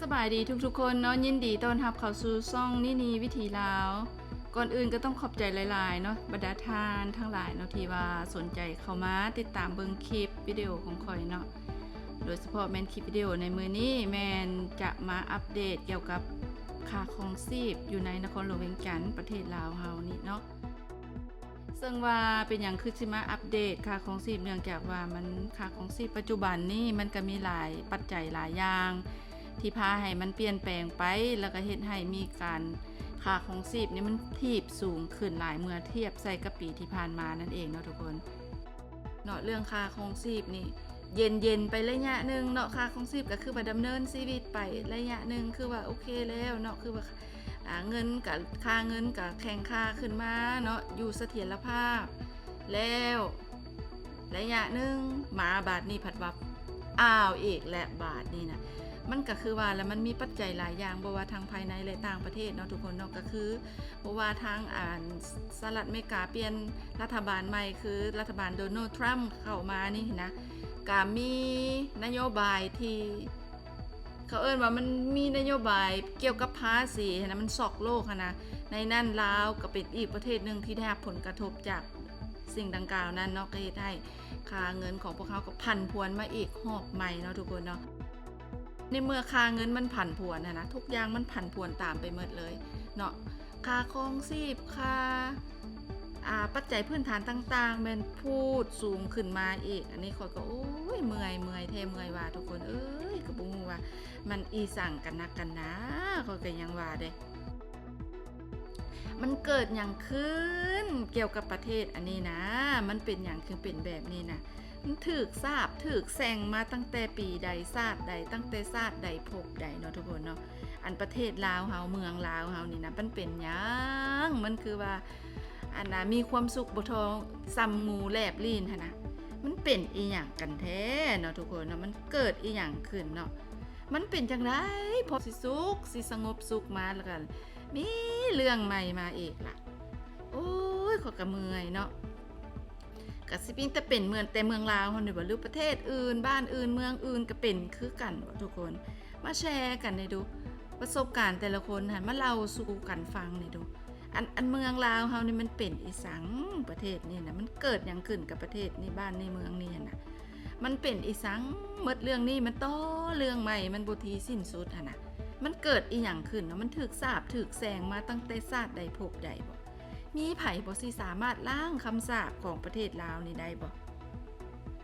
ສະບາຍດີທຸກໆຄົນເນາະ, ຍິນດີຕ້ອນຮັບເຂົ້າສູ່ຊ່ອງນິນີວິຖີລາວ. ກ່ອນອື່ນກໍຕ້ອງຂອບໃຈຫຼາຍໆເນາະ ບັນດາທ່ານທັງຫຼາຍເນາະ ທີ່ວ່າສົນໃຈເຂົ້າມາຕິດຕາມເບິ່ງຄລິບວິດີໂອຂອງຂ້ອຍເນາະ, ໂດຍສະເພາະແມ່ນຄລິບວິດີໂອໃນມື້ນີ້ ແມ່ນຈະມາອັບເດດກ່ຽວກັບຄ່າຄອງຊີບຢູ່ໃນນະຄອນຫຼວງວຽງຈັນ ປະເທດລາວເຮົານີ້ເນາະ. ເຊິ່ງວ່າເປັນຫຍັງຄືຊິມາອັບເດດຄ່າຄອງຊີບ ເນື່ອງຈາກວ່າມັນ ຄ່າຄອງຊີບປັດຈຸບັນນີ້ ມັນກໍມີຫຼາຍປັດໄຈຫຼາຍຢ່າງ ທີ່ພາໃຫ້ມັນປ່ຽນແປງໄປ ແລ້ວກໍເຮັດໃຫ້ມີການ ຄ່າຄອງຊີບນີ້ມັນຖີບສູງຂຶ້ນຫຼາຍ ເມື່ອທຽບໃສ່ກັບປີທີ່ຜ່ານມານັ້ນເອງເນາະທຸກຄົນເນາະ. ເລື່ອງຄ່າຄອງຊີບນີ້ ເຢັນໆໄປໄລຍະໜຶ່ງເນາະ, ຄ່າຄອງຊີບກໍຄືວ່າດຳເນີນຊີວິດໄປໄລຍະໜຶ່ງ ຄືວ່າໂອເຄແລ້ວເນາະ, ຄືວ່າ ອ່າ ເງິນກະ ຄ່າເງິນກະແຂງຄ່າຂຶ້ນມາເນາະ ຢູ່ສະຖຽນລະພາບແລ້ວໄລຍະໜຶ່ງມາ ບາດນີ້ພັດວ່າ ອ້າວ ອີກແລ້ວບາດນີ້ນະ. ມັນກະຄືວ່າລະ ມັນມີປັດໄຈຫຼາຍຢ່າງ ບໍ່ວ່າທັງພາຍໃນ ແລະ ຕ່າງປະເທດເນາະທຸກຄົນເນາະ, ກະຄື ບໍ່ວ່າທາງ ອັນ ສະຫະລັດອາເມລິກາປ່ຽນລັດຖະບານໃໝ່ ຄືລັດຖະບານໂດນັລທຣຳເຂົ້າມານີ້ນະ ກະມີນະໂຍບາຍທີ່ ເຂົາເອີ້ນວ່າມັນມີນະໂຍບາຍກ່ຽວກັບພາສີຫັ້ນນະ ມັນຊັອກໂລກຫັ້ນນະ. ໃນນັ້ນລາວກໍເປັນອີກປະເທດໜຶ່ງທີ່ໄດ້ຮັບຜົນກະທົບຈາກສິ່ງດັ່ງກ່າວນັ້ນເນາະ, ກໍເຮັດໃຫ້ຄ່າເງິນຂອງພວກເຮົາກໍຜັນຜວນມາອີກຮອບໃໝ່ເນາະທຸກຄົນເນາະ. ໃນເມື່ອຄ່າເງິນມັນຜັນຜວນຫັ້ນນະ ທຸກຢ່າງມັນຜັນຜວນຕາມໄປໝົດເລີຍເນາະ, ຄ່າຄອງຊີບ ຄ່າ ອ່າ ປັດໄຈພື້ນຖານຕ່າງໆ ແມ່ນພູດສູງຂຶ້ນມາອີກ. ອັນນີ້ຂ້ອຍກໍ ໂອ້ຍ ເມື່ອຍ ເມື່ອຍແທ້ເມື່ອຍວ່າ ທຸກຄົນເອີຍ, ກໍບໍ່ຮູ້ວ່າມັນອີ່ສັງກັນນັກກັນໜາ. ຂ້ອຍກໍຍັງວ່າເດ້ ມັນເກີດຫຍັງຂຶ້ນກ່ຽວກັບປະເທດອັນນີ້ນະ? ມັນເປັນຫຍັງຄືເປັນແບບນີ້ນະ? ມັນຖືກສາບຖືກແຊ່ງມາຕັ້ງແຕ່ປີໃດຊາດໃດ, ຕັ້ງແຕ່ຊາດໃດພົບໃດເນາະທຸກຄົນເນາະ. ອັນປະເທດລາວເຮົາ ເມືອງລາວເຮົານີ້ນະ ມັນເປັນຫຍັງ? ມັນຄືວ່າ ອັນນ່າ ມີຄວາມສຸກບໍ່ທໍ່ສ່ຳງູແລບລີ້ນຫັ້ນນະ. ມັນເປັນອີ່ຫຍັງກັນແທ້ເນາະທຸກຄົນເນາະ? ມັນເກີດອີ່ຫຍັງຂຶ້ນເນາະ? ມັນເປັນຈັ່ງໃດ? ພໍຊິສຸກ ຊິສະຫງົບສຸກມາ ແລ້ວກໍມີເລື່ອງໃໝ່ມາອີກລະ. ໂອ້ຍ ຂ້ອຍກໍເມື່ອຍເນາະ. ກະຊິມີແຕ່ເປັນເມືອງ ແຕ່ເມືອງລາວເຮົານີ້ບໍ່ ຫຼືປະເທດອື່ນ ບ້ານອື່ນ ເມືອງອື່ນກະເປັນຄືກັນບໍ່ທຸກຄົນ? ມາແຊກັນແດ່ດູ ປະສົບການແຕ່ລະຄົນຫັ້ນ ມາເລົ່າສູ່ກັນຟັງແດ່ດູ. ອັນ ອັນເມືອງລາວເຮົານີ້ມັນເປັນອີ່ສັງ? ປະເທດນີ້ນະ ມັນເກີດຫຍັງຂຶ້ນກັບປະເທດນີ້ ບ້ານນີ້ ເມືອງນີ້ຫັ້ນນະ? ມັນເປັນອີ່ສັງ? ໝົດເລື່ອງນີ້ມັນຕໍ່ເລື່ອງໃໝ່ ມັນບໍ່ທີ່ສິ້ນສຸດຫັ້ນນະ. ມັນເກີດອີ່ຫຍັງຂຶ້ນເນາະ? ມັນຖືກສາບຖືກແຊ່ງມາຕັ້ງແຕ່ຊາດໃດພົບໃດບໍ່? ມີໃຜບໍ່ຊິສາມາດລ້າງຄຳສາບຂອງປະເທດລາວນີ້ໄດ້ບໍ່?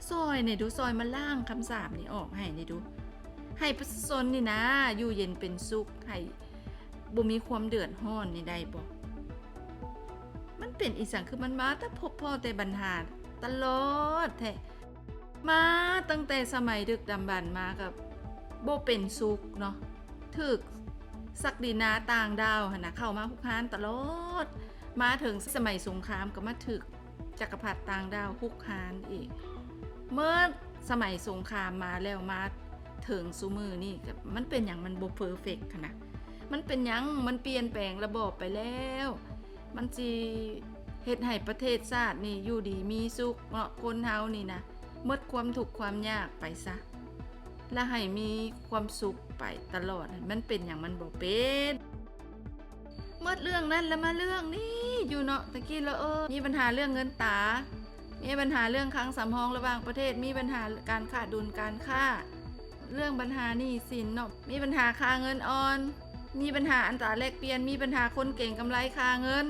ຊ່ອຍແດ່ດູ ຊ່ອຍມາລ້າງຄຳສາບນີ້ອອກໃຫ້ແດ່ດູ ໃຫ້ປະຊາຊົນນີ້ນະ ຢູ່ເຢັນເປັນສຸກ ໃຫ້ບໍ່ມີຄວາມເດືອດຮ້ອນນີ້ໄດ້ບໍ່? ມັນເປັນອີ່ສັງ ຄືມັນມາແຕ່ພົບພໍ້ແຕ່ບັນຫາຕະຫຼອດແທ້? ມາຕັ້ງແຕ່ສະໄໝດຶກດຳບັນມາກໍບໍ່ເປັນສຸກເນາະ, ຖືກສັກດິນາຕ່າງດ້າວຫັ້ນນະ ເຂົ້າມາຮຸກຮານຕະຫຼອດ, ມາເຖິງສະໄໝສົງຄາມກໍມາຖືກຈັກກະພັດຕ່າງດ້າວຮຸກຮານອີກ. ເມື່ອສະໄໝສົງຄາມມາແລ້ວ ມາເຖິງຊຸມື້ນີ້ ກໍມັນເປັນຫຍັງມັນບໍ່ເພີເຟັກຫັ້ນນະ? ມັນເປັນຫຍັງມັນປ່ຽນແປງລະບອບໄປແລ້ວ? ມັນຊິເຮັດໃຫ້ປະເທດຊາດນີ້ຢູ່ດີມີສຸກເນາະ, ຄົນເຮົານີ້ນະ ໝົດຄວາມທຸກຄວາມຍາກໄປຊະ ລະໃຫ້ມີຄວາມສຸກໄປຕະຫຼອດ. ມັນເປັນຫຍັງມັນບໍ່ເປັນ? ໝົດເລື່ອງນັ້ນລະມາເລື່ອງນີ້ຢູ່ເນາະ. ຕະກີ້ລະ ເອີ ມີບັນຫາເລື່ອງເງິນຕາ, ມີບັນຫາເລື່ອງຄັງສຳຮອງລະຫວ່າງປະເທດ, ມີບັນຫາການຂາດດຸນການຄ້າ, ເລື່ອງບັນຫາໜີ້ສິນເນາະ, ມີບັນຫາຄ່າເງິນອ່ອນ, ມີບັນຫາອັດຕາແລກປ່ຽນ, ມີບັນຫາຄົນເກັງກຳໄລຄ່າເງິນ.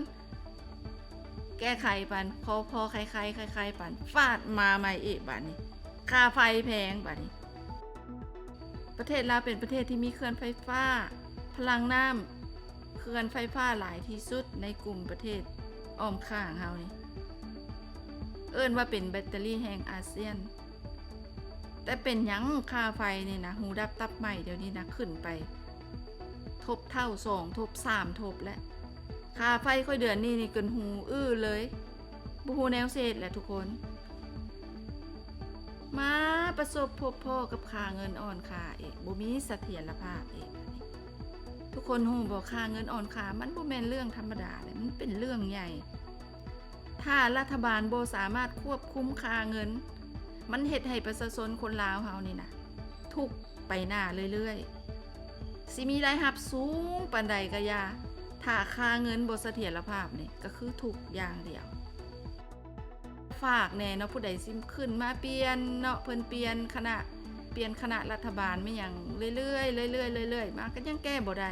ແກ້ໄຂໄປ ພໍ ພໍໄຄໆ ໄຄໆ ໄປ ຟາດມາໃໝ່ອີກບາດນີ້ ຄ່າໄຟແພງບາດນີ້. ປະເທດລາວເປັນປະເທດທີ່ມີເຂື່ອນໄຟຟ້າພະລັງນ້ຳ ເຂື່ອນໄຟຟ້າຫຼາຍທີ່ສຸດໃນກຸ່ມປະເທດອ້ອມຂ້າງເຮົານີ້ ເອີ້ນວ່າເປັນແບັດເຕີຣີແຫ່ງອາຊຽນ. ແຕ່ເປັນຫຍັງຄ່າໄຟນີ້ນະ ຫູດັບຕັບໄໝ້ ດຽວນີ້ນະ ຂຶ້ນໄປທົບເທົ່າ ສອງທົບ ສາມທົບແລ້ວ. ຄ່າໄຟຂ້ອຍເດືອນນີ້ນີ້ ຈົນຫູອື້ເລີຍ ບໍ່ຮູ້ແນວເສດແຫຼະທຸກຄົນ. ມາປະສົບພົບພໍ້ກັບຄ່າເງິນອ່ອນຄ່າອີກ ບໍ່ມີສະຖຽນລະພາບອີກ. ທຸກຄົນຮູ້ບໍ່ ຄ່າເງິນອ່ອນຄ່າ ມັນບໍ່ແມ່ນເລື່ອງທຳມະດາເດ້ ມັນເປັນເລື່ອງໃຫຍ່. ຖ້າລັດຖະບານບໍ່ສາມາດຄວບຄຸມຄ່າເງິນ ມັນເຮັດໃຫ້ປະຊາຊົນຄົນລາວເຮົານີ້ນະ ທຸກໄປໜ້າເລື້ອຍ ຊິມີລາຍຮັບສູງປານໃດກໍຢ່າ ຖ້າຄ່າເງິນບໍ່ສະຖຽນລະພາບນີ້ ກໍຄືທຸກຢ່າງດຽວ. ຝາກແດ່ເນາະ ຜູ້ໃດຊິຂຶ້ນມາປ່ຽນເນາະ ເພິ່ນປ່ຽນຄະນະ ປ່ຽນຄະນະລັດຖະບານແມ່ນຫຍັງເລື້ອຍໆ ເລື້ອຍໆ ເລື້ອຍໆ ມາ ກໍຍັງແກ້ບໍ່ໄດ້.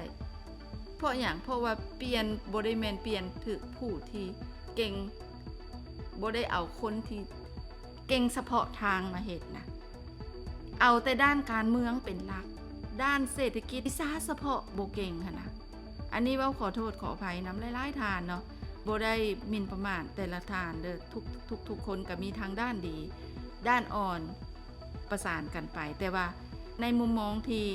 ເພາະຫຍັງ? ເພາະວ່າປ່ຽນ ບໍ່ໄດ້ແມ່ນປ່ຽນຖືກຜູ້ທີ່ເກັ່ງ ບໍ່ໄດ້ເອົາຄົນທີ່ເກັ່ງສະເພາະທາງມາເຮັດນະ ເອົາແຕ່ດ້ານການເມືອງເປັນຫຼັກ ດ້ານເສດຖະກິດ ວິຊາສະເພາະບໍ່ເກັ່ງຫັ້ນນະ. ອັນນີ້ເວົ້າຂໍໂທດຂໍອະໄພນຳຫຼາຍໆທ່ານເນາະ ບໍ່ໄດ້ໝິ່ນປະໝາດແຕ່ລະທ່ານເດີ້ ທຸກ ທຸກໆຄົນກໍມີທັງດ້ານດີ ດ້ານອ່ອນ ປະສານກັນໄປ. ແຕ່ວ່າໃນມຸມມອງທີ່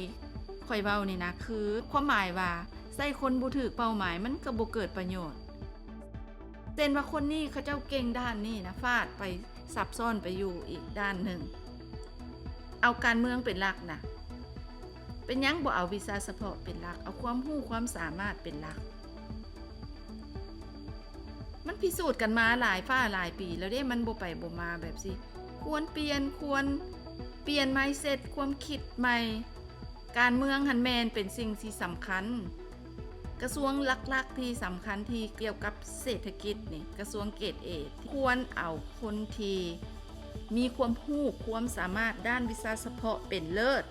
ຂ້ອຍເວົ້ານີ້ນະ ຄືຄວາມໝາຍວ່າໃຊ້ຄົນບໍ່ຖືກເປົ້າໝາຍ ມັນກໍບໍ່ເກີດປະໂຫຍດ. ເຊັ່ນວ່າຄົນນີ້ເຂົາເຈົ້າເກັ່ງດ້ານນີ້ນະ ຟາດໄປ ຊັບຊ້ອນໄປຢູ່ອີກດ້ານໜຶ່ງ ເອົາການເມືອງເປັນຫຼັກນະ ເປັນຫຍັງບໍ່ເອົາວິຊາສະເພາະເປັນຫຼັກ ເອົາຄວາມຮູ້ຄວາມສາມາດເປັນຫຼັກ? ມັນພິສູດກັນມາຫຼາຍຟ້າຫຼາຍປີແລ້ວເດ້ ມັນບໍ່ໄປບໍ່ມາແບບຊີ້. ຄວນປ່ຽນ ຄວນປ່ຽນ mindset ຄວາມຄິດໃໝ່. ການເມືອງຫັ້ນແມ່ນເປັນສິ່ງທີ່ສຳຄັນ. ກະຊວງຫຼັກໆທີ່ສຳຄັນທີ່ກ່ຽວກັບເສດຖະກິດນີ້ ກະຊວງເກຣດເອ ຄວນເອົາຄົນທີ່ມີຄວາມຮູ້ຄວາມສາມາດດ້ານວິຊາສະເພາະເປັນເລີດ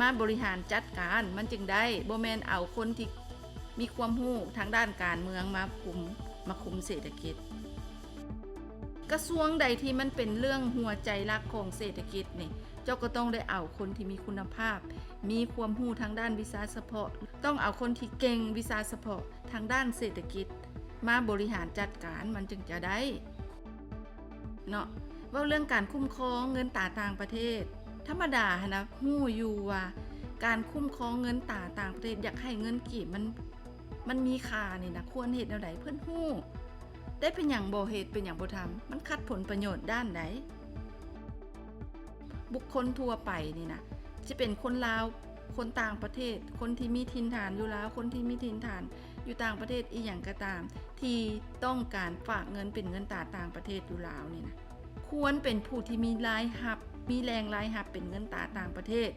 ມາບໍລິຫານຈັດການ ມັນຈຶ່ງໄດ້ ບໍ່ແມ່ນເອົາຄົນທີ່ມີຄວາມຮູ້ທາງດ້ານການເມືອງມາຄຸມ ມາຄຸມເສດຖະກິດ. ກະຊວງໃດທີ່ມັນເປັນເລື່ອງຫົວໃຈຫຼັກຂອງເສດຖະກິດນີ້ ເຈົ້າກໍຕ້ອງໄດ້ເອົາຄົນທີ່ມີຄຸນນະພາບ ມີຄວາມຮູ້ທາງດ້ານວິຊາສະເພາະ ຕ້ອງເອົາຄົນທີ່ເກັ່ງວິຊາສະເພາະທາງດ້ານເສດຖະກິດ ມາບໍລິຫານຈັດການ ມັນຈຶ່ງຈະໄດ້ເນາະ. ເວົ້າເລື່ອງການຄຸ້ມຄອງເງິນຕາຕ່າງປະເທດ ທຳມະດາຫັ້ນນະ ຮູ້ຢູ່ວ່າການຄຸ້ມຄອງເງິນຕາຕ່າງປະເທດ ຢາກໃຫ້ເງິນກີບມັນ ມັນມີຄ່ານີ້ນະ ຄວນເຮັດແນວໃດ ເພິ່ນຮູ້ ແຕ່ເປັນຫຍັງບໍ່ເຮັດ ເປັນຫຍັງບໍ່ທຳ ມັນຂັດຜົນປະໂຫຍດດ້ານໃດ? ບຸກຄົນທົ່ວໄປນີ້ນະ ຊິເປັນຄົນລາວ ຄົນຕ່າງປະເທດ ຄົນທີ່ມີຖິ່ນຖານຢູ່ລາວ ຄົນທີ່ມີຖິ່ນຖານຢູ່ຕ່າງປະເທດ ອີ່ຫຍັງກໍຕາມ ທີ່ຕ້ອງການຝາກເງິນເປັນເງິນຕາຕ່າງປະເທດຢູ່ລາວນີ້ນະ ຄວນເປັນຜູ້ທີ່ມີລາຍຮັບ ມີແຫຼ່ງລາຍຮັບເປັນເງິນຕາຕ່າງປະເທດ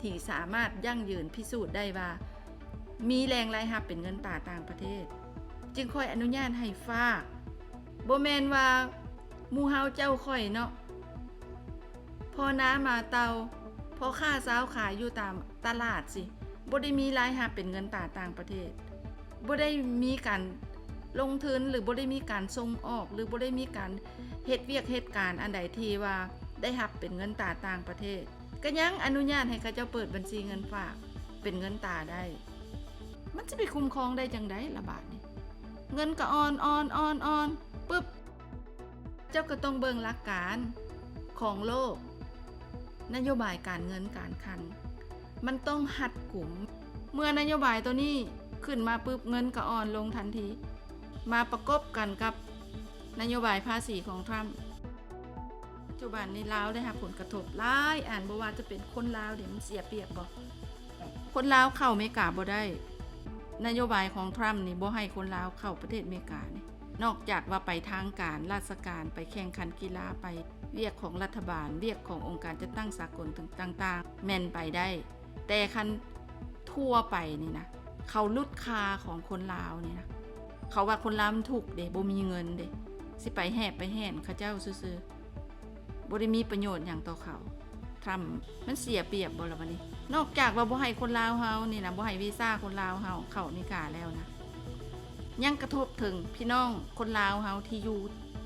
ທີ່ສາມາດຢັ້ງຢືນພິສູດໄດ້ວ່າ ມີແຫຼ່ງລາຍຮັບເປັນເງິນຕາຕ່າງປະເທດ ຈຶ່ງຄ່ອຍອະນຸຍາດໃຫ້ຝາກ. ບໍ່ແມ່ນວ່າໝູ່ເຮົາເຈົ້າຂ້ອຍເນາະ ພໍ່ນາໝາເຕົ່າ ພໍ່ຄ້າຊາວຂາຍຢູ່ຕາມຕະຫຼາດຊິ ບໍ່ໄດ້ມີລາຍຮັບເປັນເງິນຕາຕ່າງປະເທດ ບໍ່ໄດ້ມີການລົງທຶນ ຫຼື ບໍ່ໄດ້ມີການສົ່ງອອກ ຫຼື ບໍ່ໄດ້ມີການເຮັດວຽກເຮັດການອັນໃດທີ່ວ່າໄດ້ຮັບເປັນເງິນຕາຕ່າງປະເທດ ກະຍັງອະນຸຍາດໃຫ້ເຂົາເຈົ້າເປີດບັນຊີເງິນຝາກເປັນເງິນຕາໄດ້. ມັນຈະໄປຄຸ້ມຄອງໄດ້ຈັ່ງໃດລະບາດນີ້? ເງິນກະອ່ອນ ອ່ອນ ອ່ອນ ອ່ອນ ປຶບ. ເຈົ້າກໍຕ້ອງເບິ່ງຫຼັກການຂອງໂລກ ນະໂຍບາຍການເງິນການຄັງ ມັນຕ້ອງຮັດກຸມ. ເມື່ອນະໂຍບາຍໂຕນີ້ຂຶ້ນມາປຶບ ເງິນກໍອ່ອນລົງທັນທີ ມາປະກົບກັນກັບນະໂຍບາຍພາສີຂອງທຣຳ. ປັດຈຸບັນນີ້ລາວໄດ້ຮັບຜົນກະທົບຫຼາຍອັນ ບໍ່ວ່າຈະເປັນຄົນລາວເດ ມັນເສຍປຽບບໍ່? ຄົນລາວເຂົ້າເມກາບໍ່ໄດ້ ນະໂຍບາຍຂອງທຣຳນີ້ບໍ່ໃຫ້ຄົນລາວເຂົ້າປະເທດເມການີ້ ນອກຈາກວ່າໄປທາງການ ລາຊະການ ໄປແຂ່ງຂັນກິລາ ໄປວຽກຂອງລັດຖະບານ ວຽກຂອງອົງການຈັດຕັ້ງສາກົນຕ່າງໆ ແມ່ນໄປໄດ້ ແຕ່ຄັນທົ່ວໄປນີ້ນະ ເຂົາຫຼຸດຄ່າຂອງຄົນລາວນີ້ນະ ເຂົາວ່າຄົນລາວມັນທຸກເດ ບໍ່ມີເງິນເດ ຊິໄປແຫບໄປແຫນເຂົາເຈົ້າຊື່ໆ ບໍ່ໄດ້ມີປະໂຫຍດຫຍັງຕໍ່ເຂົາ. ທຣຳມັນເສຍປຽບບໍ່ລະບາດນີ້? ນອກຈາກວ່າບໍ່ໃຫ້ຄົນລາວເຮົານີ້ນະ ບໍ່ໃຫ້ວີຊາຄົນລາວເຮົາເຂົ້າອາເມລິກາແລ້ວນະ ຍັງກະທົບເຖິງພີ່ນ້ອງຄົນລາວເຮົາທີ່ຢູ່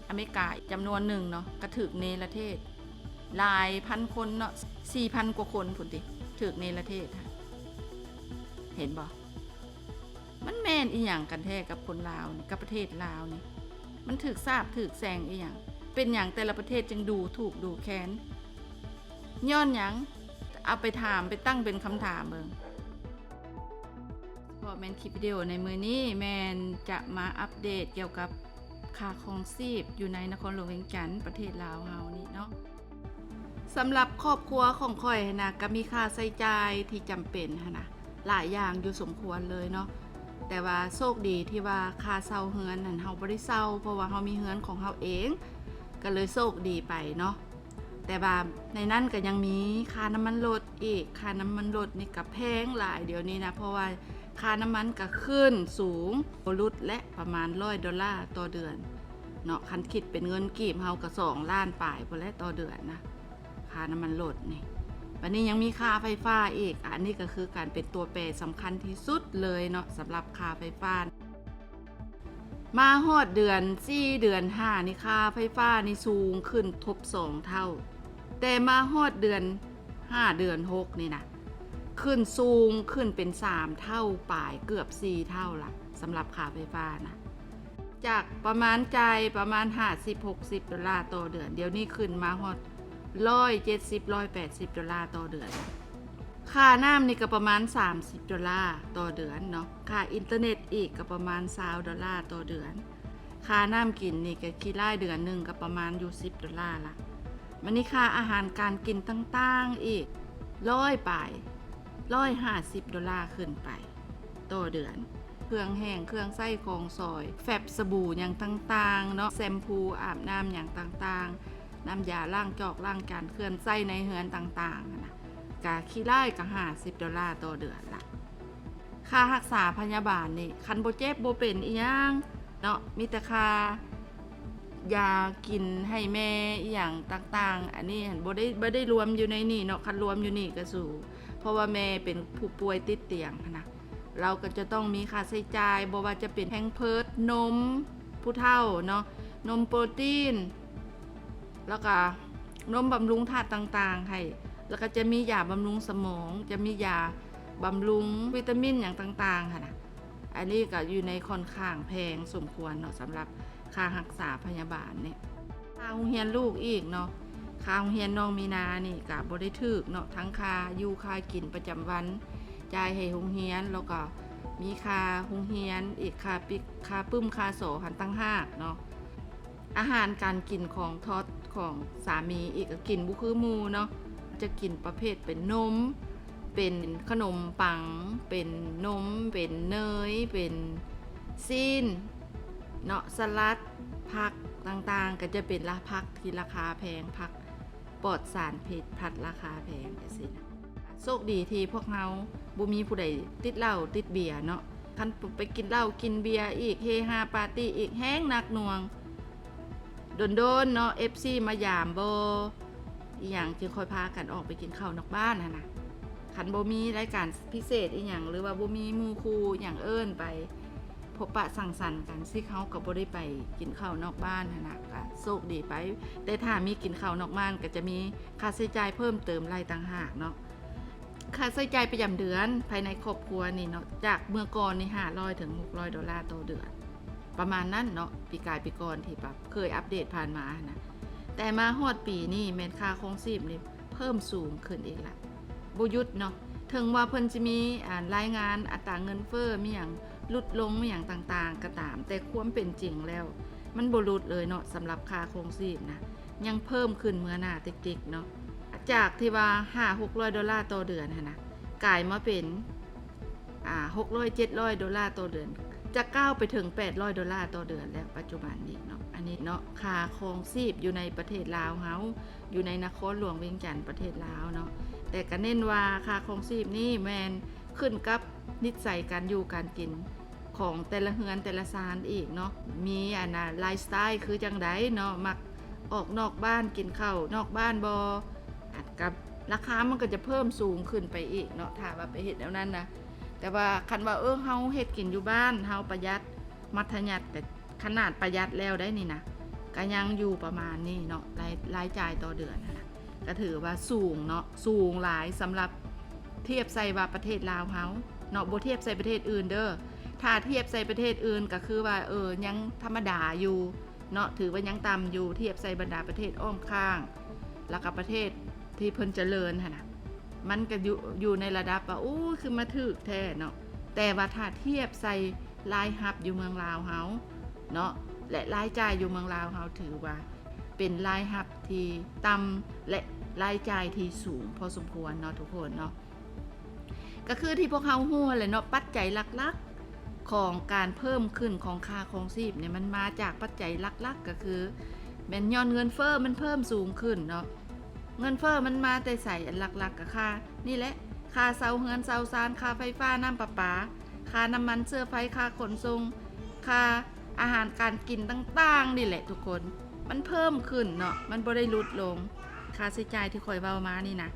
ອາເມລິກາຈຳນວນໜຶ່ງເນາະ ກະຖືກເນລະເທດ ຫຼາຍພັນຄົນເນາະ ສີ່ພັນກວ່າຄົນພຸ້ນຕິ ຖືກເນລະເທດ. ເຫັນບໍ່? ມັນແມ່ນອີ່ຫຍັງກັນແທ້ກັບຄົນລາວນີ້ ກັບປະເທດລາວນີ້? ມັນຖືກສາບຖືກແຊ່ງອີ່ຫຍັງ? ເປັນຫຍັງແຕ່ລະປະເທດຈຶ່ງດູຖູກດູແຄນ? ຍ້ອນຫຍັງ? ເອົາໄປຖາມ ໄປຕັ້ງເປັນຄຳຖາມເບິ່ງ. ສະເພາະແມ່ນຄລິບວິດີໂອໃນມື້ນີ້ ແມ່ນຈະມາອັບເດດກ່ຽວກັບຄ່າຄອງຊີບຢູ່ໃນນະຄອນຫຼວງວຽງຈັນ ປະເທດລາວເຮົານີ້ເນາະ. ສຳລັບຄອບຄົວຂອງຂ້ອຍຫັ້ນນະ ກໍມີຄ່າໃຊ້ຈ່າຍທີ່ຈຳເປັນຫັ້ນນະ ຫຼາຍຢ່າງຢູ່ສົມຄວນເລີຍເນາະ. ແຕ່ວ່າໂຊກດີທີ່ວ່າຄ່າເຊົ່າເຮືອນຫັ້ນ ເຮົາບໍ່ໄດ້ເຊົ່າ ເພາະວ່າເຮົາມີເຮືອນຂອງເຮົາເອງ ກໍເລີຍໂຊກດີໄປເນາະ. ແຕ່ວ່າໃນນັ້ນກໍຍັງມີຄ່ານ້ຳມັນລົດອີກ, ຄ່ານ້ຳມັນລົດນີ້ກໍແພງຫຼາຍດຽວນີ້ນະ ເພາະວ່າຄ່ານ້ຳມັນກໍຂຶ້ນສູງ, ບໍ່ຫຼຸດແຫຼະ ປະມານຮ້ອຍໂດລາຕໍ່ເດືອນເນາະ, ຄັນຄິດເປັນເງິນກີບເຮົາກໍສອງລ້ານປາຍພຸ້ນແຫຼະຕໍ່ເດືອນນະ ຄ່ານ້ຳມັນລົດນີ້. ບັດນີ້ຍັງມີຄ່າໄຟຟ້າອີກ, ອັນນີ້ກໍຄືການເປັນຕົວແປສຳຄັນທີ່ສຸດເລີຍເນາະ ສຳລັບຄ່າໄຟຟ້າ. ມາຮອດເດືອນສີ່ ເດືອນຫ້ານີ້ ຄ່າໄຟຟ້ານີ້ສູງຂຶ້ນທົບສອງເທົ່າ, ແຕ່ມາຮອດເດືອນຫ້າ ເດືອນຫົກນີ້ນະ ຂຶ້ນສູງຂຶ້ນເປັນສາມເທົ່າປາຍ, ເກືອບສີ່ເທົ່າລະ ສຳລັບຄ່າໄຟຟ້ານະ. ຈາກປະມານ ຈ່າຍປະມານຫ້າສິບ ຫົກສິບໂດລາຕໍ່ເດືອນ, ດຽວນີ້ຂຶ້ນມາຮອດຮ້ອຍເຈັດສິບ ຮ້ອຍແປດສິບໂດລາຕໍ່ເດືອນ. ຄ່ານ້ຳນີ້ກໍປະມານສາມສິບໂດລາຕໍ່ເດືອນເນາະ, ຄ່າອິນເຕີເນັດອີກກໍປະມານຊາວໂດລາຕໍ່ເດືອນ, ຄ່ານ້ຳກິນນີ້ກໍຂີ້ລ້າຍເດືອນໜຶ່ງກໍປະມານຢູ່ສິບໂດລາລະ. ບັດນີ້ຄ່າອາຫານການກິນຕ່າງໆອີກ ຮ້ອຍປາຍ ຮ້ອຍຫ້າສິບໂດລາຂຶ້ນໄປຕໍ່ເດືອນ, ເຄື່ອງແຫ້ງ ເຄື່ອງໃຊ້ຂອງສອຍ ແຟັບ ສະບູຫຍັງຕ່າງໆເນາະ, ແຊມພູ ອາບນ້ຳຫຍັງຕ່າງໆ, ນ້ຳຢາລ້າງຈອກລ້າງຈານ, ເຄື່ອງໃຊ້ໃນເຮືອນຕ່າງໆຫັ້ນນະ, ກະຂີ້ລ້າຍກະຫ້າສິບໂດລາຕໍ່ເດືອນລະ. ຄ່າຮັກສາພະຍາບານນີ້ ຄັນບໍ່ເຈັບບໍ່ເປັນອີ່ຫຍັງເນາະ, ມີແຕ່ຄ່າຢາກິນໃຫ້ແມ່ອີ່ຫຍັງຕ່າງໆ, ອັນນີ້ຫັ້ນບໍ່ໄດ້ ບໍ່ໄດ້ລວມຢູ່ໃນນີ້ເນາະ, ຄັນລວມຢູ່ນີ້ກະສູງ ເພາະວ່າແມ່ເປັນຜູ້ປ່ວຍຕິດຕຽງຫັ້ນນະ, ລາວກໍຈະຕ້ອງມີຄ່າໃຊ້ຈ່າຍ ບໍ່ວ່າຈະເປັນແພມເພີດ, ນົມຜູ້ເຖົ້າເນາະ, ນົມໂປຣຕີນ ແລ້ວກະນົມບຳລຸງທາດຕ່າງໆໃຫ້, ແລ້ວກໍຈະມີຢາບຳລຸງສະໝອງ, ຈະມີຢາບຳລຸງວິຕາມິນຫຍັງຕ່າງໆຫັ້ນນະ. ອັນນີ້ກໍຢູ່ໃນຂ້ອນຂ້າງແພງສົມຄວນເນາະ ສຳລັບຄ່າຮັກສາພະຍາບານນີ້. ຄ່າໂຮງຮຽນລູກອີກເນາະ, ຄ່າໂຮງຮຽນນ້ອງມີນານີ້ກໍບໍ່ໄດ້ຖືກເນາະ, ທັງຄ່າຢູ່ຄ່າກິນປະຈຳວັນ ຈ່າຍໃຫ້ໂຮງຮຽນ, ແລ້ວກໍມີຄ່າໂຮງຮຽນອີກ, ຄ່າປິກ ຄ່າປຶ້ມ ຄ່າສໍຫັ້ນຕ່າງຫາກເນາະ. ອາຫານການກິນຂອງທອດຂອງສາມີອີກ ກໍກິນບໍ່ຄືໝູ່ເນາະ, ຈະກິນປະເພດເປັນນົມ, ເປັນຂະໜົມປັງ, ເປັນນົມ, ເປັນເນີຍ, ເປັນຊີ້ນເນາະ, ສະຫຼັດ, ຜັກຕ່າງໆ ກໍຈະເປັນລະ ຜັກທີ່ລາຄາແພງ, ຜັກປອດສານພິດ, ຜັກລາຄາແພງຈັ່ງຊີ້ນະ. ໂຊກດີທີ່ພວກເຮົາບໍ່ມີຜູ້ໃດຕິດເຫຼົ້າຕິດເບຍເນາະ, ຄັນໄປກິນເຫຼົ້າກິນເບຍອີກ ເຮຮາປາຕີ້ອີກ ແຮງໜັກໜ່ວງ. ດົນໆເນາະ ເອັຟຊີມາຢາມບໍ່ ອີ່ຫຍັງ ຈຶ່ງຄ່ອຍພາກັນອອກໄປກິນເຂົ້ານອກບ້ານຫັ້ນນະ. ຄັນບໍ່ມີລາຍການພິເສດອີ່ຫຍັງ ຫຼືວ່າບໍ່ມີໝູ່ຄູ່ຫຍັງເອີ້ນໄປພົບປະສັງສັນກັນ ຊິເຮົາກໍບໍ່ໄດ້ໄປກິນເຂົ້ານອກບ້ານຫັ້ນນະ, ກໍໂຊກດີໄປ. ແຕ່ຖ້າມີກິນເຂົ້ານອກບ້ານ ກໍຈະມີຄ່າໃຊ້ຈ່າຍເພີ່ມເຕີມຫຼາຍຕ່າງຫາກເນາະ. ຄ່າໃຊ້ຈ່າຍປະຈຳເດືອນພາຍໃນຄອບຄົວນີ້ເນາະ, ຈາກເມື່ອກ່ອນນີ້ຫ້າຮ້ອຍເຖິງຫົກຮ້ອຍໂດລາຕໍ່ເດືອນ ປະມານນັ້ນເນາະ, ປີກາຍປີກ່ອນທີ່ແບບເຄີຍອັບເດດຜ່ານມາຫັ້ນນະ. ແຕ່ມາຮອດປີນີ້ແມ່ນຄ່າຄອງຊີບນີ້ເພີ່ມສູງຂຶ້ນອີກລະ ບໍ່ຢຸດເນາະ. ເຖິງວ່າເພິ່ນຊິມີ ອ່າ ລາຍງານອັດຕາເງິນເຟີ້ ມີຫຍັງຫຼຸດລົງ ມີຫຍັງຕ່າງໆກໍຕາມ, ແຕ່ຄວາມເປັນຈິງແລ້ວມັນບໍ່ຫຼຸດເລີຍເນາະ, ສຳລັບຄ່າຄອງຊີບນະ ຍັງເພີ່ມຂຶ້ນເມື່ອໜ້າຕິກໆເນາະ. ຈາກທີ່ວ່າຫ້າຫົກຮ້ອຍໂດລາຕໍ່ເດືອນຫັ້ນນະ ກາຍມາເປັນ ອ່າ ຫົກຮ້ອຍເຈັດຮ້ອຍໂດລາຕໍ່ເດືອນ, ຈະກ້າວໄປເຖິງແປດຮ້ອຍໂດລາຕໍ່ເດືອນແລ້ວ ປັດຈຸບັນນີ້ເນາະ. ອັນນີ້ເນາະ ຄ່າຄອງຊີບຢູ່ໃນປະເທດລາວເຮົາ, ຢູ່ໃນນະຄອນຫຼວງວຽງຈັນ ປະເທດລາວເນາະ. ແຕ່ກະເນັ້ນວ່າຄ່າຄອງຊີບນີ້ແມ່ນຂຶ້ນກັບນິດໄສການຢູ່ການກິນ ຂອງແຕ່ລະເຮືອນແຕ່ລະຊານອີກເນາະ, ມີອັນນ່າ ໄລຟ໌ສະໄຕລ໌ຄືຈັ່ງໃດເນາະ, ມັກອອກນອກບ້ານ ກິນເຂົ້ານອກບ້ານບໍ່, ອັນກັບລາຄາມັນກໍຈະເພີ່ມສູງຂຶ້ນໄປອີກເນາະ ຖ້າວ່າໄປເຮັດແນວນັ້ນນະ. ແຕ່ວ່າຄັນວ່າ ເອີ ເຮົາເຮັດກິນຢູ່ບ້ານ ເຮົາປະຢັດ ມັດທະຍັດ ແຕ່ຂະໜາດປະຢັດແລ້ວໄດ໋ນີ້ນະ ກໍຍັງຢູ່ປະມານນີ້ເນາະ, ລາຍ ລາຍຈ່າຍຕໍ່ເດືອນຫັ້ນນະ ກໍຖືວ່າສູງເນາະ, ສູງຫຼາຍສຳລັບທຽບໃສ່ວ່າປະເທດລາວເຮົາເນາະ, ບໍ່ທຽບໃສ່ປະເທດອື່ນເດີ. ຖ້າທຽບໃສ່ປະເທດອື່ນກໍຄືວ່າ ເອີ ຍັງທຳມະດາຢູ່ເນາະ, ຖືວ່າຍັງຕ່ຳຢູ່ ທຽບໃສ່ບັນດາປະເທດອ້ອມຂ້າງ ແລ້ວກໍປະເທດທີ່ເພິ່ນຈະເລີນຫັ້ນນະ, ມັນກໍຢູ່ ຢູ່ໃນລະດັບວ່າ ໂອ້ ຄືມາຖືກແທ້ເນາະ. ແຕ່ວ່າຖ້າທຽບໃສ່ລາຍຮັບຢູ່ເມືອງລາວເຮົາເນາະ ແລະ ລາຍຈ່າຍຢູ່ເມືອງລາວເຮົາ ຖືວ່າ ເປັນລາຍຮັບທີ່ຕ່ຳ ແລະ ລາຍຈ່າຍທີ່ສູງພໍສົມຄວນເນາະ ທຸກຄົນເນາະ. ກໍຄືທີ່ພວກເຮົາຮູ້ຫັ້ນແຫຼະເນາະ, ປັດໄຈຫຼັກໆຂອງການເພີ່ມຂຶ້ນຂອງຄ່າຄອງຊີບນີ້ ມັນມາຈາກປັດໄຈຫຼັກໆ ກໍຄືແມ່ນຍ້ອນເງິນເຟີ້ມັນເພີ່ມສູງຂຶ້ນເນາະ. ເງິນເຟີ້ມັນມາແຕ່ໃສ? ອັນຫຼັກໆກໍຄ່ານີ້ແຫຼະ ຄ່າເຊົ່າເຮືອນເຊົ່າຊານ, ຄ່າໄຟຟ້າ, ນ້ຳປະປາ, ຄ່ານ້ຳມັນເຊື້ອໄຟ, ຄ່າຂົນສົ່ງ, ຄ່າອາຫານການກິນຕ່າງໆນີ້ແຫຼະທຸກຄົນ. ມັນເພີ່ມຂຶ້ນເນາະ, ມັນບໍ່ໄດ້ຫຼຸດລົງ. ຄ່າໃຊ້ຈ່າຍທີ່ຂ້ອຍເວົ້າມານີ້ນະ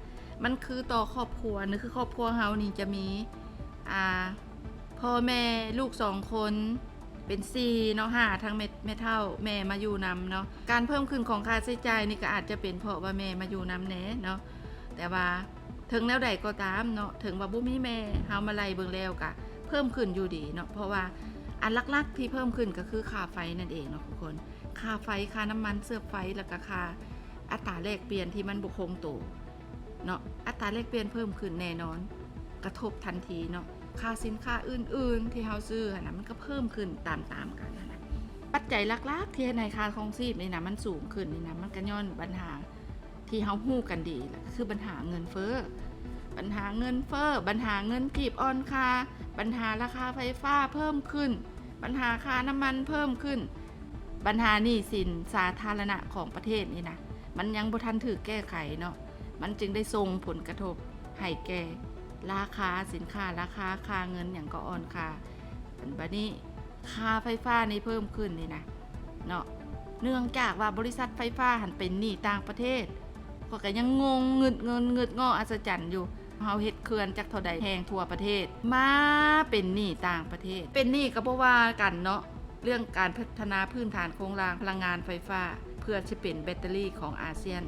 ມັນຄືຕໍ່ຄອບຄົວ, ນີ້ຄືຄອບຄົວເຮົານີ້ຈະມີ ອ່າ ພໍ່ແມ່ລູກສອງຄົນ ເປັນສີ່ເນາະ, ຫ້າ ທັງແມ່ ແມ່ເຖົ້າແມ່ມາຢູ່ນຳເນາະ. ການເພີ່ມຂຶ້ນຂອງຄ່າໃຊ້ຈ່າຍນີ້ກໍອາດຈະເປັນເພາະວ່າແມ່ມາຢູ່ນຳແດ່ເນາະ, ແຕ່ວ່າເຖິງແນວໃດກໍຕາມເນາະ, ເຖິງວ່າບໍ່ມີແມ່, ເຮົາມາໄລ່ເບິ່ງແລ້ວກະເພີ່ມຂຶ້ນຢູ່ດີເນາະ, ເພາະວ່າອັນຫຼັກໆທີ່ເພີ່ມຂຶ້ນກໍຄືຄ່າໄຟນັ້ນເອງເນາະທຸກຄົນ. ຄ່າໄຟ, ຄ່ານ້ຳມັນເຊື້ອໄຟ, ແລ້ວກໍຄ່າອັດຕາແລກປ່ຽນທີ່ມັນບໍ່ຄົງໂຕເນາະ. ອັດຕາແລກປ່ຽນເພີ່ມຂຶ້ນແນ່ນອນ, ກະທົບທັນທີເນາະ. ຄ່າສິນຄ້າອື່ນໆທີ່ເຮົາຊື້ຫັ້ນນະ ມັນກໍເພີ່ມຂຶ້ນຕາມໆກັນຫັ້ນນະ. ປັດໄຈຫຼັກໆທີ່ເຮັດໃຫ້ຄ່າຄອງຊີບນີ້ນະ ມັນສູງຂຶ້ນນີ້ນະ ມັນກໍຍ້ອນບັນຫາທີ່ເຮົາຮູ້ກັນດີແຫຼະ ຄືບັນຫາເງິນເຟີ້. ບັນຫາເງິນເຟີ້, ບັນຫາເງິນກີບອ່ອນຄ່າ, ບັນຫາລາຄາໄຟຟ້າເພີ່ມຂຶ້ນ, ບັນຫາຄ່ານ້ຳມັນເພີ່ມຂຶ້ນ, ບັນຫາໜີ້ສິນສາທາລະນະຂອງປະເທດນີ້ນະ ມັນຍັງບໍ່ທັນຖືກແກ້ໄຂເນາະ, ມັນຈຶ່ງໄດ້ສົ່ງຜົນກະທົບໃຫ້ແກ່ລາຄາສິນຄ້າ, ລາຄາຄ່າເງິນຫຍັງກໍອ່ອນຄ່າ. ບັດນີ້ຄ່າໄຟຟ້ານີ້ເພີ່ມຂຶ້ນນີ້ນະເນາະ, ເນື່ອງຈາກວ່າບໍລິສັດໄຟຟ້າຫັ້ນເປັນໜີ້ຕ່າງປະເທດ. ຂ້ອຍກໍຍັງງົງ ງຶດເງິນ ງຶດງໍ້ ອັດສະຈັນຢູ່. ເຮົາເຮັດເຂື່ອນຈັກເທົ່າໃດແຫ່ງທົ່ວປະເທດ ມາເປັນໜີ້ຕ່າງປະເທດ. ເປັນໜີ້ກໍບໍ່ວ່າກັນເນາະ, ເລື່ອງການພັດທະນາພື້ນຖານໂຄງລ່າງພະລັງງານໄຟຟ້າ ເພື່ອຊິເປັນແບັດເຕີຣີຂອງອາຊຽນ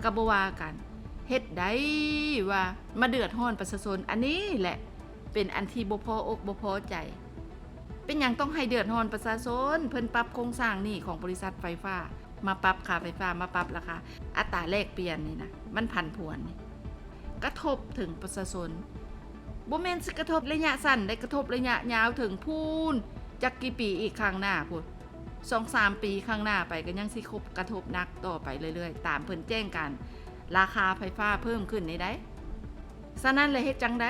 ກໍບໍ່ວ່າກັນ. ເຮັດໃດວ່າມາເດືອດຮ້ອນປະຊາຊົນ? ອັນນີ້ແຫຼະເປັນອັນທີ່ບໍ່ພໍອົກບໍ່ພໍໃຈ. ເປັນຫຍັງຕ້ອງໃຫ້ເດືອດຮ້ອນປະຊາຊົນ? ເພິ່ນປັບໂຄງສ້າງໜີ້ຂອງບໍລິສັດໄຟຟ້າ, ມາປັບຄ່າໄຟຟ້າ, ມາປັບລາຄາ, ອັດຕາແລກປ່ຽນນີ້ນະ ມັນຜັນຜວນນີ້ ກະທົບເຖິງປະຊາຊົນ. ບໍ່ແມ່ນຊິກະທົບໄລຍະສັ້ນເດ້, ກະທົບໄລຍະຍາວເຖິງພຸ້ນ ຈັກກີ່ປີອີກຂ້າງໜ້າພຸ້ນ. ສອງສາມປີຂ້າງໜ້າໄປກໍຍັງຊິກະທົບໜັກຕໍ່ໄປເລື້ອຍໆ ຕາມເພິ່ນແຈ້ງການລາຄາໄຟຟ້າເພີ່ມຂຶ້ນນີ້ໃດ໋. ສະນັ້ນແລ້ວເຮັດຈັ່ງໃດ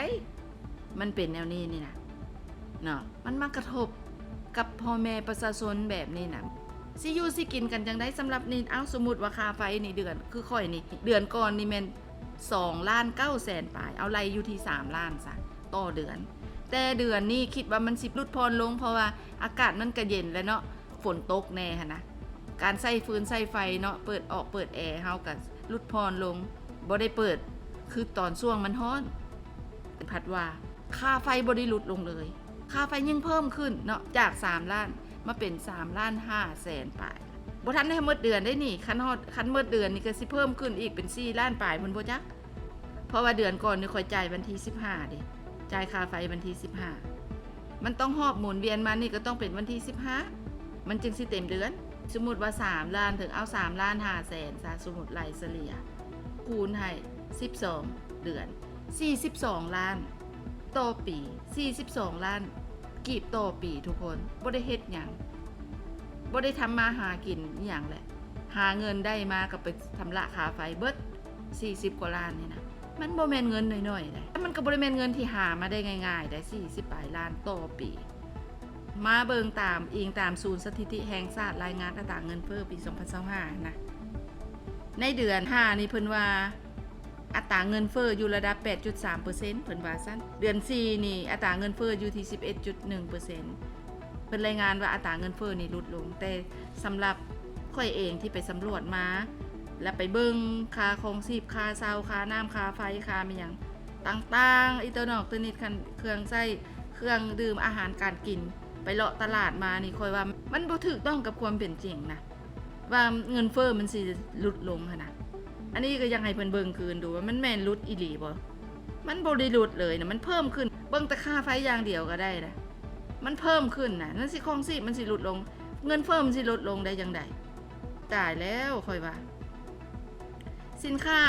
ມັນເປັນແນວນີ້ນີ້ນະເນາະ, ມັນມາກະທົບກັບພໍ່ແມ່ປະຊາຊົນແບບນີ້ນະ ຊິຢູ່ຊິກິນກັນຈັ່ງໃດ? ສຳລັບນີ້ ເອົາ ສົມມຸດວ່າຄ່າໄຟນີ້ເດືອນ ຄືຂ້ອຍນີ້ ເດືອນກ່ອນນີ້ແມ່ນສອງລ້ານເກົ້າແສນປາຍ, ເອົາໄລ່ຢູ່ທີ່ສາມລ້ານຊະຕໍ່ເດືອນ. ແຕ່ເດືອນນີ້ຄິດວ່າມັນຊິຫຼຸດຜ່ອນລົງ ເພາະວ່າອາກາດມັນກະເຢັນແລ້ວເນາະ, ຝົນຕົກແດ່ຫັ້ນນະ, ການໃຊ້ຟືນໃຊ້ໄຟເນາະ, ເປີດອອກເປີດແອ ເຮົາກະຫຼຸດຜ່ອນລົງ, ບໍ່ໄດ້ເປີດຄືຕອນຊ່ວງມັນຮ້ອນ. ພັດວ່າຄ່າໄຟບໍ່ໄດ້ຫຼຸດລົງເລີຍ, ຄ່າໄຟຍິ່ງເພີ່ມຂຶ້ນເນາະ, ຈາກສາມລ້ານມາເປັນສາມລ້ານຫ້າແສນປາຍ. ບໍ່ທັນໄດ້ໝົດເດືອນເດ້ນີ້, ຄັນຮອດ ຄັນໝົດເດືອນນີ້ກໍຊິເພີ່ມຂຶ້ນອີກເປັນສີ່ລ້ານປາຍພຸ້ນບໍ່ຈັກ. ເພາະວ່າເດືອນກ່ອນນີ້ຂ້ອຍຈ່າຍວັນທີສິບຫ້າເດ້, ຈ່າຍຄ່າໄຟວັນທີສິບຫ້າ, ມັນຕ້ອງຮອບໝູນວຽນມານີ້ກໍຕ້ອງເປັນວັນທີສິບຫ້າ ມັນຈຶ່ງຊິເຕັມເດືອນ. ສົມມຸດວ່າສາມລ້ານ ເຖິງເອົາສາມລ້ານຫ້າແສນຊະ, ສົມມຸດໄລ່ສະເລ່ຍ ຄູນໃຫ້ສິບສອງເດືອນ ສີ່ສິບສອງລ້ານຕໍ່ປີ, ສີ່ສິບສອງລ້ານກີບຕໍ່ປີທຸກຄົນ. ບໍ່ໄດ້ເຮັດຫຍັງ, ບໍ່ໄດ້ທຳມາຫາກິນອີ່ຫຍັງແຫຼະ, ຫາເງິນໄດ້ມາກໍໄປຊຳລະຄ່າໄຟເບິດ ສີ່ສິບກວ່າລ້ານນີ້ນະ. ມັນບໍ່ແມ່ນເງິນໜ້ອຍໆໃດ, ມັນກໍບໍ່ໄດ້ແມ່ນເງິນທີ່ຫາມາໄດ້ງ່າຍໆໃດ, ສີ່ສິບປາຍລ້ານຕໍ່ປີ. ມາເບິ່ງຕາມ ອີງຕາມສູນສະຖິຕິແຫ່ງຊາດລາຍງານອັດຕາເງິນເຟີ້ປີສອງພັນຊາວຫ້ານະ, ໃນເດືອນຫ້ານີ້ເພິ່ນວ່າ ອັດຕາເງິນເຟີ້ຢູ່ລະດັບແປດຈຸດສາມເປີເຊັນ ເພິ່ນວ່າຊັ້ນ. ເດືອນສີ່ນີ້ອັດຕາເງິນເຟີ້ຢູ່ທີ່ສິບເອັດຈຸດໜຶ່ງເປີເຊັນ. ເພິ່ນລາຍງານວ່າອັດຕາເງິນເຟີ້ນີ້ຫຼຸດລົງ, ແຕ່ສຳລັບຂ້ອຍເອງທີ່ໄປສຳຫຼວດມາ ແລະ ໄປເບິ່ງຄ່າຄອງຊີບ, ຄ່າເຊົ່າ, ຄ່ານ້ຳ, ຄ່າໄຟ, ຄ່າແມ່ນຫຍັງຕ່າງໆ, ອິເຕີນອກເຕີນິດ, ຄັນເຄື່ອງໃຊ້, ເຄື່ອງດື່ມ, ອາຫານການກິນ, ໄປເລາະຕະຫຼາດມານີ້ ຂ້ອຍວ່າມັນບໍ່ຖືກຕ້ອງກັບຄວາມເປັນຈິງນະ. ວ່າເງິນເຟີ້ມັນຊິຫຼຸດລົງຫັ້ນນະ. ອັນນີ້ກໍຢາກໃຫ້ເພິ່ນເບິ່ງຄືນດູວ່າມັນແມ່ນຫຼຸດອີ່ຫຼີບໍ່? ມັນບໍ່ໄດ້ຫຼຸດເລີຍນະ, ມັນເພີ່ມຂຶ້ນ. ເບິ່ງແຕ່ຄ່າໄຟຢ່າງດຽວກໍໄດ້ນະ, ມັນເພີ່ມຂຶ້ນນະ. ມັນຊິ ຄອງຊີບມັນຊິຫຼຸດລົງ, ເງິນເຟີ້ມັນຊິຫຼຸດລົງໄດ້ຈັ່ງໃດ? ຕາຍແລ້ວ ຂ້ອຍວ່າ. ສິນຄ້າ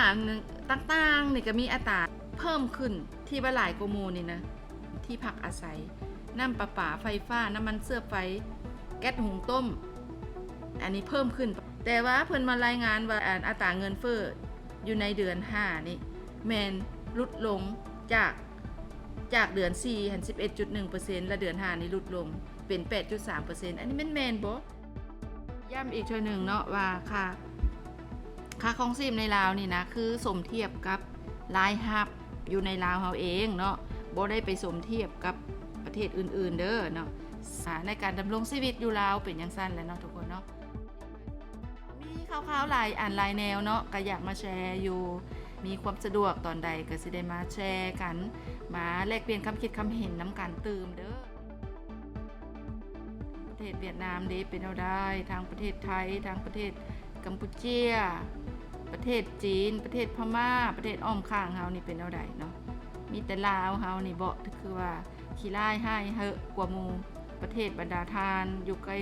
ຕ່າງໆນີ້ກໍມີອັດຕາເພີ່ມຂຶ້ນ ທີ່ວ່າຫຼາຍກວ່າໝູ່ນີ້ນະ, ທີ່ພັກອາໄສ, ນ້ຳປະປາ, ໄຟຟ້າ, ນ້ຳມັນເຊື້ອໄຟ, ແກັສຫຸງຕົ້ມ, ອັນນີ້ເພີ່ມຂຶ້ນ. ແຕ່ວ່າເພິ່ນມາລາຍງານວ່າ ອັນ ອັດຕາເງິນເຟີ້ຢູ່ໃນເດືອນຫ້ານີ້ ແມ່ນຫຼຸດລົງຈາກ ຈາກເດືອນສີ່ຫັ້ນ ສິບເອັດຈຸດໜຶ່ງເປີເຊັນ ແລະ ເດືອນຫ້ານີ້ຫຼຸດລົງເປັນແປດຈຸດສາມເປີເຊັນ. ອັນນີ້ແມ່ນ ແມ່ນບໍ່? ຢ້ຳອີກເທື່ອໜຶ່ງເນາະວ່າ ຄ່າ ຄ່າຄອງຊີບໃນລາວນີ້ນະ ຄືສົມທຽບກັບລາຍຮັບຢູ່ໃນລາວເຮົາເອງເນາະ, ບໍ່ໄດ້ໄປສົມທຽບກັບປະເທດອື່ນໆເດີເນາະ. ອາ ໃນການດຳລົງຊີວິດຢູ່ລາວເປັນຈັ່ງຊັ້ນແຫຼະເນາະທຸກຄົນເນາະ. ມີຂ່າວໆຫຼາຍອັນຫຼາຍແນວເນາະ ກໍຢາກມາແຊຢູ່, ມີຄວາມສະດວກຕອນໃດກໍຊິໄດ້ມາແຊກັນ, ມາແລກປ່ຽນຄຳຄິດຄຳເຫັນນຳກັນຕື່ມເດີ. ປະເທດຫວຽດນາມເດ ເປັນແນວໃດ, ທາງປະເທດໄທ, ທາງປະເທດກຳປູເຈຍ, ປະເທດຈີນ, ປະເທດພະມ້າ, ປະເທດອ້ອມຂ້າງເຮົານີ້ເປັນແນວໃດເນາະ? ມີແຕ່ລາວເຮົານີ້ເບາະ ຄືວ່າຂີ້ຮ້າຍຮ້າຍເຫາະກວ່າໝູ່ປະເທດ. ບັນດາທ່ານຢູ່ໃກ້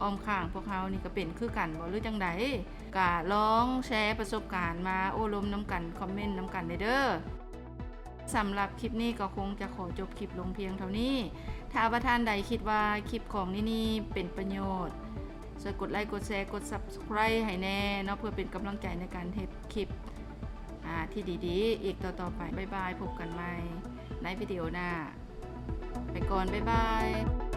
ອ້ອມຂ້າງພວກເຮົານີ້ກໍເປັນຄືກັນບໍ່ ຫຼືຈັ່ງໃດ? ກະລອງແຊປະສົບການມາໂອ້ລົມນຳກັນ, ຄອມເມັນນຳກັນແດ່ເດີ. ສຳລັບຄລິບນີ້ກໍຄົງຈະຂໍຈົບຄລິບລົງພຽງເທົ່ານີ້. ຖ້າວ່າທ່ານໃດຄິດວ່າຄລິບຂອງນີນີເປັນປະໂຫຍດ, ຊ່ວຍກົດໄລ, ກົດແຊ, ກົດ Subscribe ໃຫ້ແດ່ເນາະ, ເພື່ອເປັນກຳລັງໃຈໃນການເຮັດຄລິບ ອາ ທີ່ດີໆອີກຕໍ່ໆໄປ. ບາຍບາຍ, ພົບກັນໃໝ່ໃນວິດີໂອໜ້າ. ໄປກ່ອນ, ບາຍບາຍ.